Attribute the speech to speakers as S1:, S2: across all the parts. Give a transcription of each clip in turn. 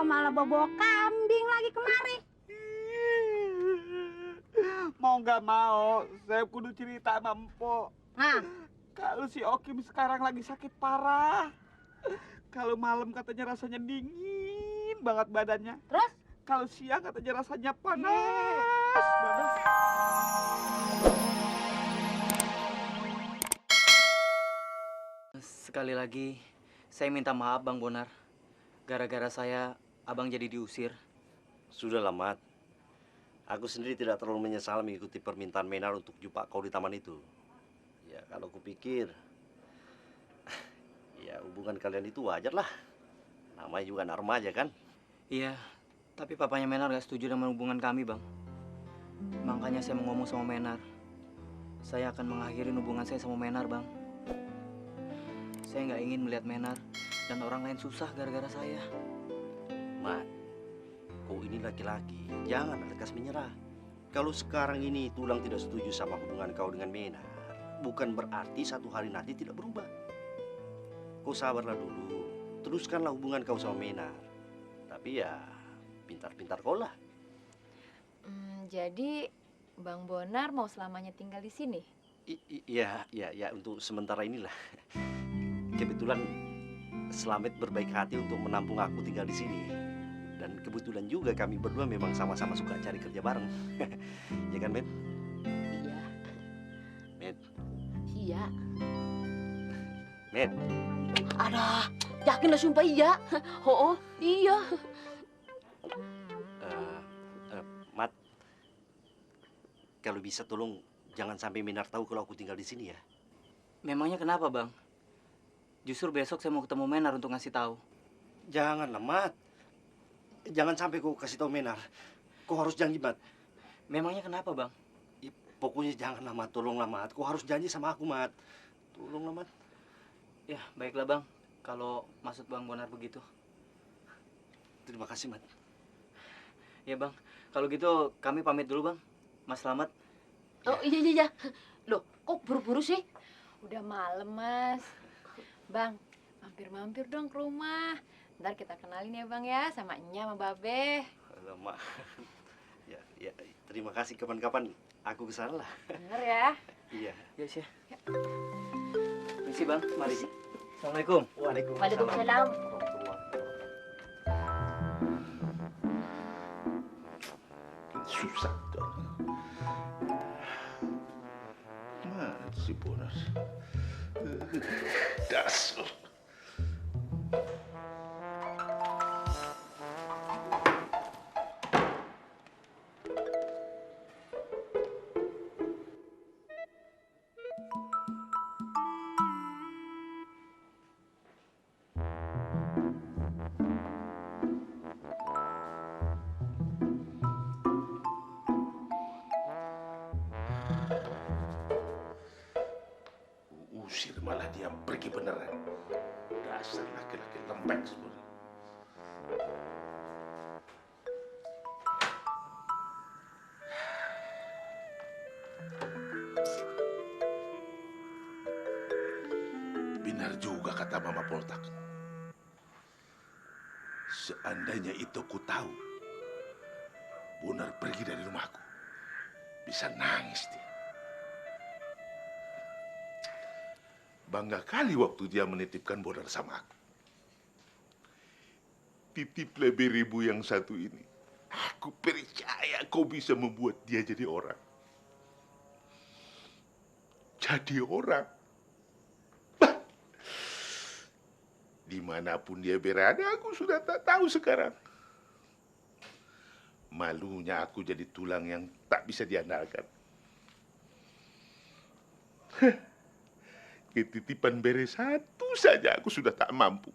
S1: kok malah bawa kambing lagi kemari?
S2: Mau nggak mau, saya kudu cerita sama Empok.
S1: Hah?
S2: Kalau si Okim sekarang lagi sakit parah. Kalau malam katanya rasanya dingin banget badannya.
S1: Terus?
S2: Kalau siang katanya rasanya panas banget.
S3: Sekali lagi, saya minta maaf Bang Bonar. Gara-gara saya, Abang jadi diusir.
S4: Sudahlah, Mat. Aku sendiri tidak terlalu menyesal mengikuti permintaan Menar untuk jumpa kau di taman itu. Ya, kalau kupikir, ya hubungan kalian itu wajar lah. Namanya juga anak remaja kan?
S3: Iya, tapi papanya Menar gak setuju dengan hubungan kami, Bang. Makanya saya mau ngomong sama Menar. Saya akan mengakhiri hubungan saya sama Menar, Bang. Saya nggak ingin melihat Menar dan orang lain susah gara-gara saya.
S4: Mat, kau ini laki-laki, jangan lekas menyerah. Kalau sekarang ini Tulang tidak setuju sama hubungan kau dengan Menar, bukan berarti satu hari nanti tidak berubah. Kau sabarlah dulu, teruskanlah hubungan kau sama Menar. Tapi ya, pintar-pintar kau lah.
S5: Jadi Bang Bonar mau selamanya tinggal di sini?
S4: Ya, untuk sementara inilah. Kebetulan Slamet berbaik hati untuk menampung aku tinggal di sini. Dan kebetulan juga kami berdua memang sama-sama suka cari kerja bareng. Ya kan, Met?
S5: Iya.
S4: Met,
S5: Iya.
S4: Met.
S5: Aduh, yakin lah sumpah iya. Oh, iya.
S4: Mat, kalau bisa tolong jangan sampai Minar tahu kalau aku tinggal di sini ya.
S3: Memangnya kenapa, Bang? Justru besok saya mau ketemu Menar untuk ngasih tahu.
S4: Janganlah, Mat. Jangan sampai kau kasih tahu Menar. Kau harus janji, Mat.
S3: Memangnya kenapa, Bang?
S4: Pokoknya janganlah, Mat. Tolonglah, Mat. Kau harus janji sama aku, Mat. Tolonglah, Mat.
S3: Ya, baiklah, Bang. Kalau maksud Bang Bonar begitu.
S4: Terima kasih, Mat.
S3: Ya, Bang. Kalau gitu kami pamit dulu, Bang. Mas Slamet.
S5: Oh, iya. Loh, kok buru-buru sih? Udah malam, Mas. Bang, mampir-mampir dong ke rumah. Ntar kita kenalin ya, Bang ya, sama Enya sama Babe.
S4: Alamak. Ya, terima kasih. Kapan-kapan aku ke sana lah.
S5: Bener ya?
S4: Iya.
S3: Ya, sih. Permisi, Bang. Mari. Assalamualaikum.
S5: Waalaikumsalam.
S6: Susah tuh. Mana si Bonar? Dasar. Usir malah dia pergi beneran. Dasar laki-laki lembek semua. Benar juga kata Mama Poltak. Seandainya itu ku tahu, Bonar pergi dari rumahku, bisa nangis dia. Bangga kali waktu dia menitipkan Bonar sama aku. Titip lebih ribu yang satu ini. Aku percaya kau bisa membuat dia jadi orang. Jadi orang. Bah! Dimanapun dia berada, aku sudah tak tahu sekarang. Malunya aku jadi tulang yang tak bisa diandalkan. Ketitipan beres satu saja aku sudah tak mampu.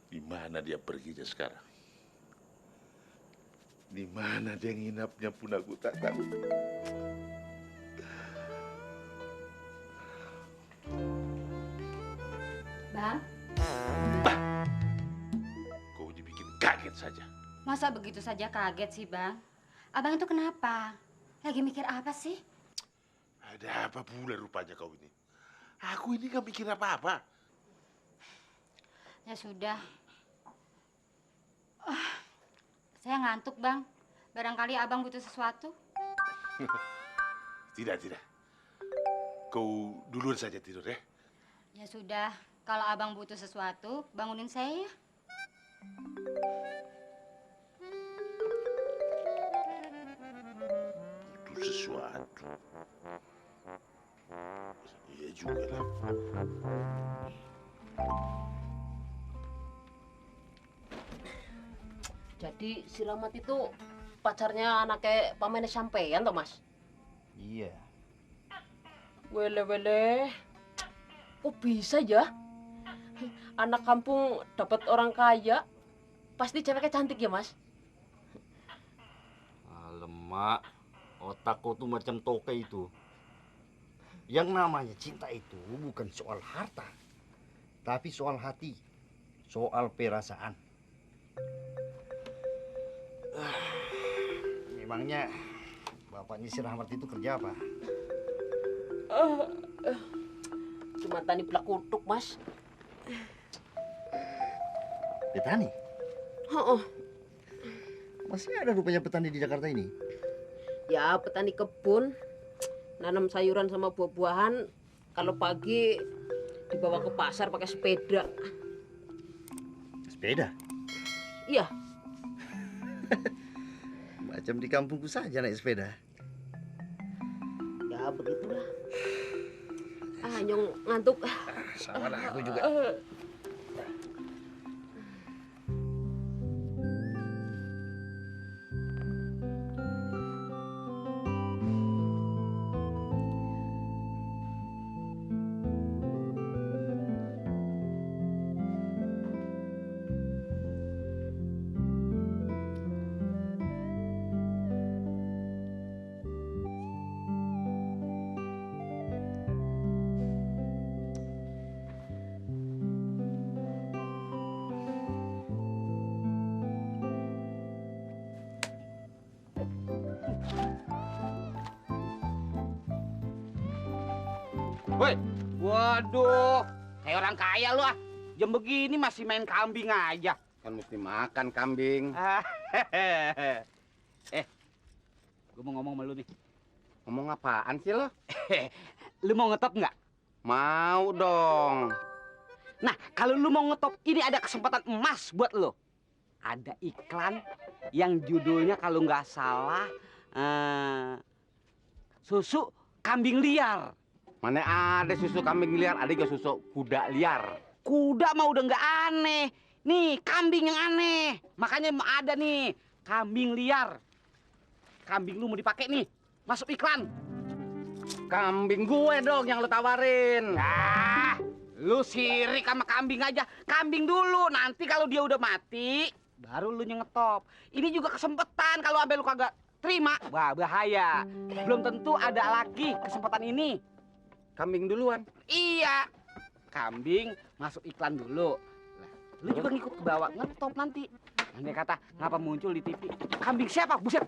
S6: Di mana dia perginya sekarang? Di mana dia nginapnya pun aku tak tahu.
S1: Bang,
S6: Kau dibikin kaget saja.
S1: masa begitu saja kaget sih, Bang? Abang itu kenapa? Lagi mikir apa sih?
S6: Ada apa pula rupanya kau ini? Aku ini gak mikir apa-apa.
S1: Ya sudah, ngantuk, Bang. Barangkali abang butuh sesuatu.
S6: Tidak, tidak. Kau duluan saja tidur ya.
S1: Ya sudah, kalau abang butuh sesuatu, bangunin saya ya.
S6: Butuh sesuatu. Iya juga lah.
S7: Jadi si Rahmat itu pacarnya anaknya pamene sampean toh, Mas?
S3: Iya.
S7: Wele. Kok bisa ya? Anak kampung dapat orang kaya. Pasti ceweknya cantik ya, Mas?
S4: Alamak, otak kau tuh macam toke itu. Yang namanya cinta itu bukan soal harta, tapi soal hati, soal perasaan. Memangnya bapaknya si Rahmat itu kerja apa?
S7: Cuma tani pelak kutuk, Mas.
S4: Petani?
S7: Oh,
S4: Masih ada rupanya petani di Jakarta ini?
S7: ya petani kebun. Nanam sayuran sama buah-buahan. Kalau pagi dibawa ke pasar pakai sepeda.
S4: Sepeda?
S7: Iya,
S4: Macam di kampungku saja naik sepeda.
S7: ya begitulah. Nyong ngantuk.
S4: Sama lah aku juga.
S2: Woi, waduh, kayak orang kaya lu ah. Jam begini masih main kambing aja.
S8: Kan mesti makan kambing.
S2: Gue mau ngomong sama lu nih.
S8: Ngomong apaan sih lo?
S2: Lu mau ngetop nggak?
S8: Mau dong.
S2: Nah, kalau lu mau ngetop, ini ada kesempatan emas buat lu. Ada iklan yang judulnya kalau nggak salah susu kambing liar.
S8: Mana ada susu kambing liar, ada juga susu kuda liar.
S2: Kuda mah udah nggak aneh. Nih, kambing yang aneh. Makanya ada nih, kambing liar. Kambing lu mau dipakai nih, masuk iklan.
S8: Kambing gue dong yang lo tawarin.
S2: Ah, lu sirik sama kambing aja. Kambing dulu, nanti kalau dia udah mati, baru lu ngetop. Ini juga kesempatan kalau ambil lu kagak terima, wah bahaya. Belum tentu ada lagi kesempatan ini.
S8: Kambing duluan.
S2: Iya, kambing masuk iklan dulu. Lah, lu juga ngikut ke bawah, ngetop nanti. Andai kata, ngapa muncul di TV? Kambing siapa? Buset.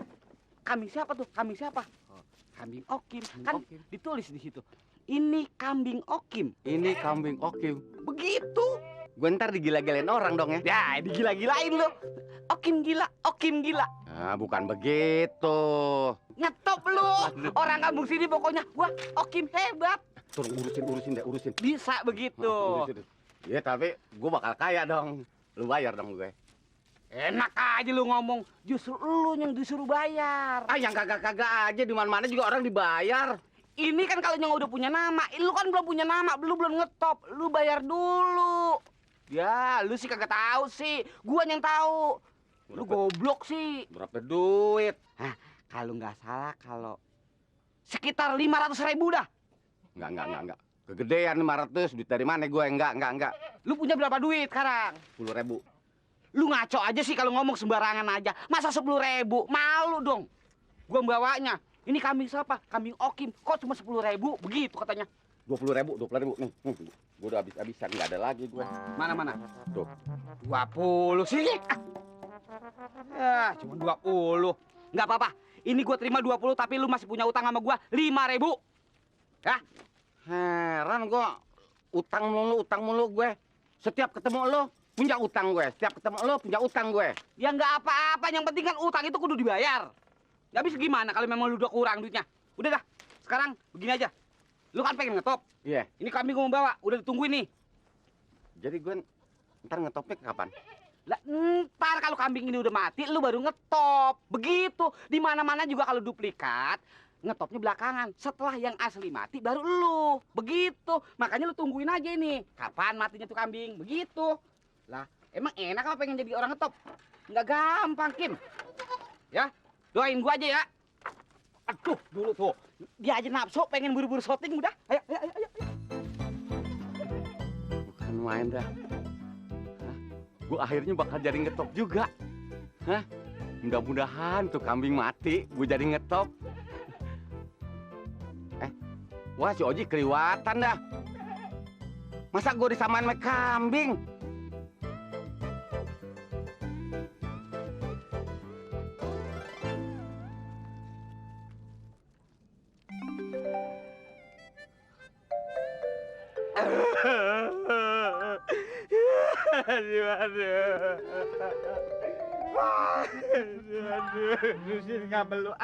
S2: Kambing siapa tuh? Kambing siapa? Oh, kambing Okim. Kan ditulis di situ. Ini kambing Okim.
S8: Ini kambing Okim.
S2: Begitu.
S8: Gue ntar digila-gilain orang dong ya.
S2: Ya, digila-gilain lu. Okim gila, Okim gila.
S8: Nah, bukan begitu.
S2: Ngetop lu. Orang kampung sini pokoknya, wah, Okim hebat.
S8: Tuh urusin deh, urusin.
S2: Bisa begitu.
S8: Urusin. Ya tapi gue bakal kaya dong. Lu bayar dong gue.
S2: Enak aja lu ngomong, justru lu yang disuruh bayar.
S8: Ah, yang kagak-kagak aja di mana-mana juga orang dibayar.
S2: Ini kan kalau yang udah punya nama, lu kan belum punya nama, lu belum ngetop, lu bayar dulu. Ya, lu sih kagak tahu sih, gua yang tahu. Lu goblok sih.
S8: Berapa duit?
S2: Hah, kalau nggak salah kalau sekitar 500.000 dah.
S8: Enggak. Kegedean 500, duit dari mana gue? Enggak.
S2: Lu punya berapa duit sekarang?
S8: 10.000.
S2: Lu ngaco aja sih kalau ngomong sembarangan aja. Masa 10.000? Malu dong. Gua bawanya. Ini kambing siapa? Kambing Okim. Kok cuma 10.000? Begitu katanya.
S8: 20.000. Nih, gue udah habis-habisan, nggak ada lagi gue.
S2: Mana?
S8: Tuh.
S2: 20 sih. Ya, cuma 20. Nggak apa-apa. Ini gua terima 20, tapi lu masih punya utang sama gua 5.000. Ya?
S8: Heran gue, utang mulu gue. Setiap ketemu lo, Punya utang gue. Setiap ketemu lo punya utang gue.
S2: Ya nggak apa-apa, yang penting kan utang itu kudu dibayar. Ya habis gimana kalau memang lu udah kurang duitnya? Udah dah, sekarang begini aja. Lu kan pengen ngetop.
S8: Iya.
S2: Ini kambing gua mau bawa, udah ditungguin nih.
S8: Jadi gue ntar ngetopnya kapan?
S2: Lah, ntar kalau kambing ini udah mati, lu baru ngetop. Begitu. Di mana-mana juga kalau duplikat, ngetopnya belakangan. Setelah yang asli mati, baru lu. Begitu. Makanya lu tungguin aja ini. Kapan matinya tuh kambing? Begitu. Lah, emang enak apa pengen jadi orang ngetop? Nggak gampang, Kim. Ya, doain gua aja ya. Aduh, dulu tuh. Dia aja nafsu pengen buru-buru syuting udah. Ayo, ayo, ayo, ayo.
S8: Bukan main dah. Hah? Gue akhirnya bakal jadi ngetop juga. Hah? Mudah-mudahan tuh kambing mati, gue jadi ngetop. Wah si Oji keliwatan dah. Masa gue disamain sama kambing?
S2: Sini nggak perlu.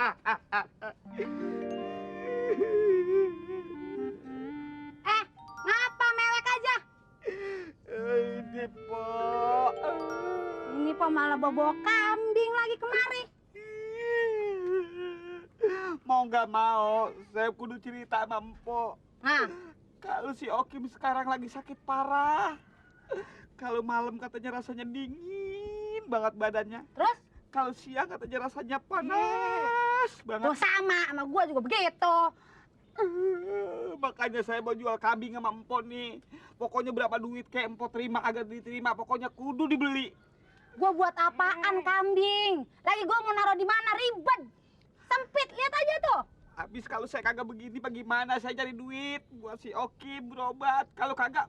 S1: Ngapa mewek aja?
S2: Ini po.
S1: Ini po malah bawa kambing lagi kemari.
S2: Mau nggak mau, saya kudu cerita sama Empo.
S1: Nah,
S2: Kalau si Okim sekarang lagi sakit parah. Kalau malam katanya rasanya dingin banget badannya.
S1: terus?
S2: Kalau siang katanya rasanya panas banget.
S1: Gua sama gua juga begitu.
S2: Makanya saya mau jual kambing sama Empo nih. Pokoknya berapa duit kayak Empo terima agak diterima, pokoknya kudu dibeli.
S1: Gua buat apaan kambing? Lagi gua mau naruh di mana ribet. Sempit, lihat aja tuh.
S2: Habis kalau saya kagak begini bagaimana saya cari duit buat si Okim berobat. Kalau kagak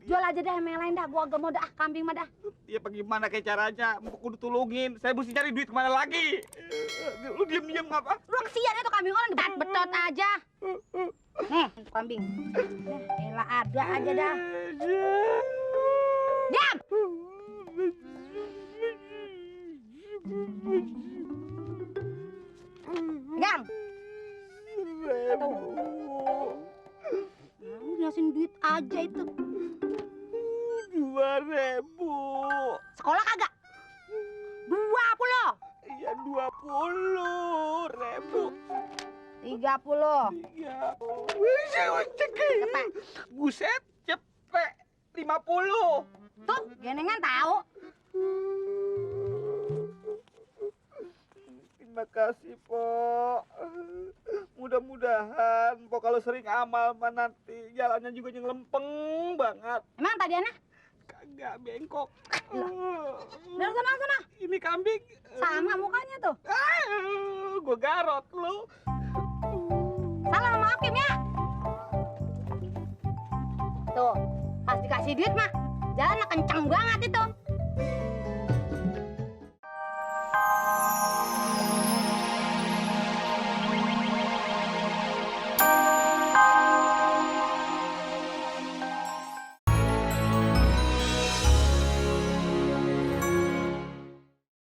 S1: Jual aja dah sama yang lain dah. Gua gak mau dah kambing mah dah.
S2: ya bagaimana kayak caranya? Empo kudu tolongin. Saya mesti cari duit kemana lagi? Lu diam-diam ngapa?
S1: Lu kesian ya tuh kambing orang betot aja. Nih, kambing. Elah ada aja dah. Diam! Gang. Tuh. Lu ngasih duit aja itu.
S2: 2.000.
S1: Sekolah kagak? 20.
S2: Iya 20.000.
S1: 30.
S2: Iya. Wih, cepet. Buset, cepet. 50.
S1: Tuh, genengan tahu.
S2: Terima kasih, Po. Mudah-mudahan, Po, kalau sering amal mah nanti jalannya juga yang lempeng banget.
S1: Emang tadi anak?
S2: Kagak bengkok.
S1: Dari sana.
S2: Ini kambing.
S1: Sama mukanya tuh.
S2: Gue garot lu.
S1: Salah sama Hakim ya. Tuh, pas dikasih duit mah, jalannya kenceng banget itu.